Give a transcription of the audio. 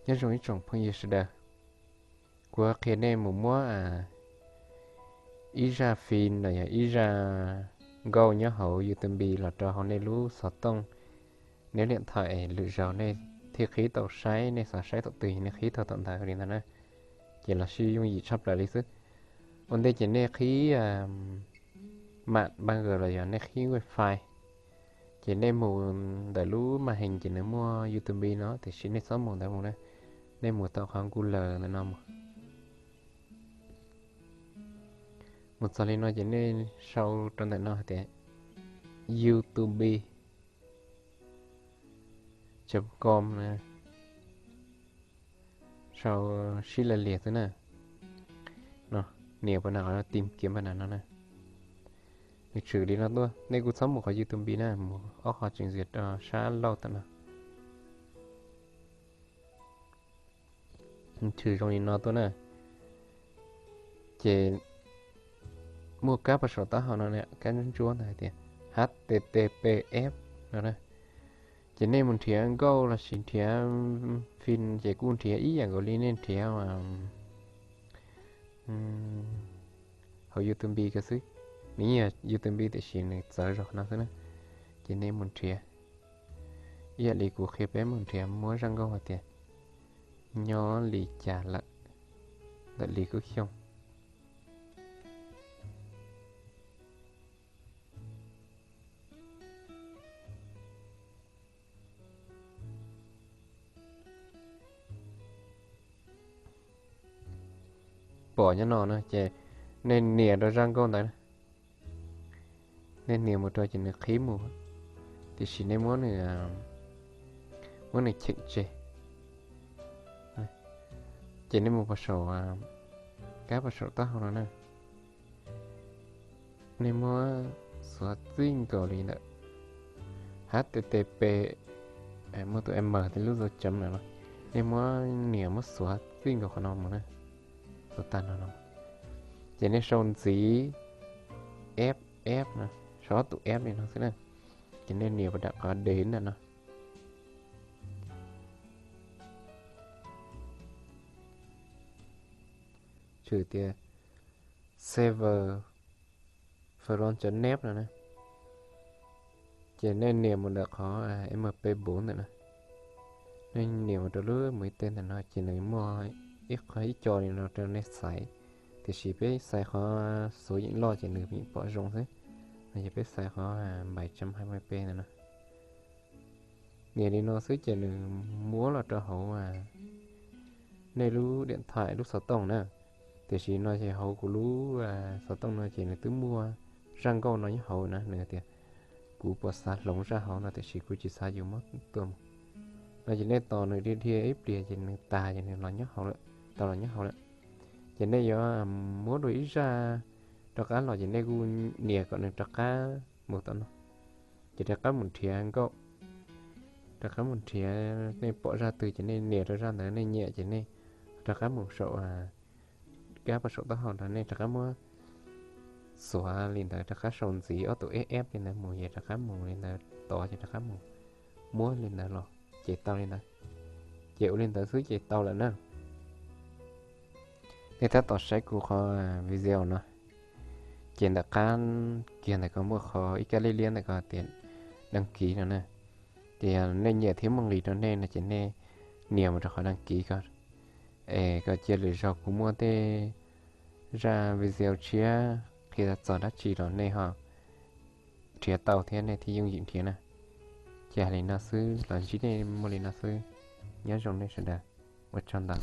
Nyob zoo ib tsoom phooj ywg sawv daws, kuv qhia nej mus muab ib zaj fim los yog ib zaj nkauj nyob hauv YouTube los rau hauv nej lub xov tooj, nej liam thaim lwm zaus nej thiaj qhib tau saib, nej xav saib thaum twg nej qhib tau thaum ntawd li ntawd na. Ces los sib yooj yim tshaj plaws li xwb. Ua ntej ces nej qhib mam npaj nkawd los yog nej qhib wifi, ces nej mus ntawm lub màn hình ces nws muaj YouTube no, tiam sis nej txhob mus ntawd mus na, nej mus tau qhov Google ntawm no mus. Mus txog li no ces nej sau rau ntawm no hais tias youtube chấm com na, sau sib law liag xwb na. No, nias pab na, qhov tìm kiếm pab na no na. Nws tshwm li no tuaj, nej kuj txhob mus qhov youtube na, mus ob qhov trình duyệt rau sab laug tam no. Tshwm zoo li no tuaj na. Ces muaj kab pab saum taub hau no, kab ntsuab ntsuab ntawd hais tias https no na. Ces nej mus nrhiav nkauj los sis nrhiav fim ces kuj nrhiav ib yam nkaus li nej nrhiav hauv youtube ko xwb. Nws yeej yog youtube tiam sis nws txawv zog no xwb na. Ces nej mus nrhiav ib yam li kuv qhia peb mus nrhiav muab zaj nkauj hais tias nyob li cas lawm ntawm Lis Kub Xyooj. Pom nyob no na ces nej nias rau zaj nkauj ntawd, nej nias mus rau ces nws qhib mus, tiam sis nej muab nws, muab nws cheem tseg. Ces nej mus pab saum, kab pab saum taub hau no na. Nej muab xuav txij nkaus li ntawm http, muaj tus m tej lub dấu chấm ntawm no, nej muab nias muab xuav txij nkaus qhov no mus na, xuav tag no no. Ces nej sau ntxiv F F no, sau ob tug F li no xwb na. Ces nej nias pab nram qhov D ntawm no, tshwm tias server from chấm net no na. Ces nej nias mus ntawm qhov M P bốn ntawm no, nej nias mus rau lub mus ib teg ntawm no ces nws muaj ib qho ib co li no rau nej xaiv, tiam sis peb xaiv qhov xuav yeem loj ces nws yeej pom zoo xwb. No ces peb xaiv qhov bảy trăm hai mươi p ntawm no. Nias li no xwb ces nws muab los rau hauv nej lub điện thoại lub xov tooj na. Tiam sis no ces hauv kuv lub xov tooj no ces nws twb muaj zaj nkauj no nyob hauv na, nws tias kuv puas xav hloov zaj hauv no tiam sis kuv tsis xav yus muab tua mus. No ces nej tos nws dhia dhia ib pliag ces nws tas ces nws los nyob hauv lawm, tau los nyob hauv lawm. Ces nej yuav muab dua ib zaj rov qab los ces nej kuj nias kom nws rov qab mus tom no. Ces rov qab mus nrhiav nkauj, rov qab mus nrhiav, nej pom zaj twg ces nej nias rau zaj ntawd, nej nyiam ces nej rov qab mus saum kab pab saum taub hau ntawd, nej rov qab muab xuav li ntawd, rov qab sau ntxiv ob tug F F li ntawd mus, ces rov qab mus li ntawd tod ces rov qab mus muab li ntawd los ces tau li ntawd. Ces ua li ntawd xwb ces tau lawm na. Nej tab tom saib kuv qhov video no, ces ntawm qab kiag ntawm ko muaj qhov ib kab liab liab ntawm ko tias đăng ký no na. Ces yog nej nyiam thiab muaj nqis rau nej no ces nej nias mus rau qhov đăng ký ko, es kom cia lwm zaug kuv muaj tej zaj video tshiab qhia txog dab tsi los nej ho nrhiav tau thiab nej thiaj yooj yim nrhiav na. Ces hais li no xwb, los ntsib nej muaj li no xwb. Nyob zoo nej sawv daws, ua tsaug ntau.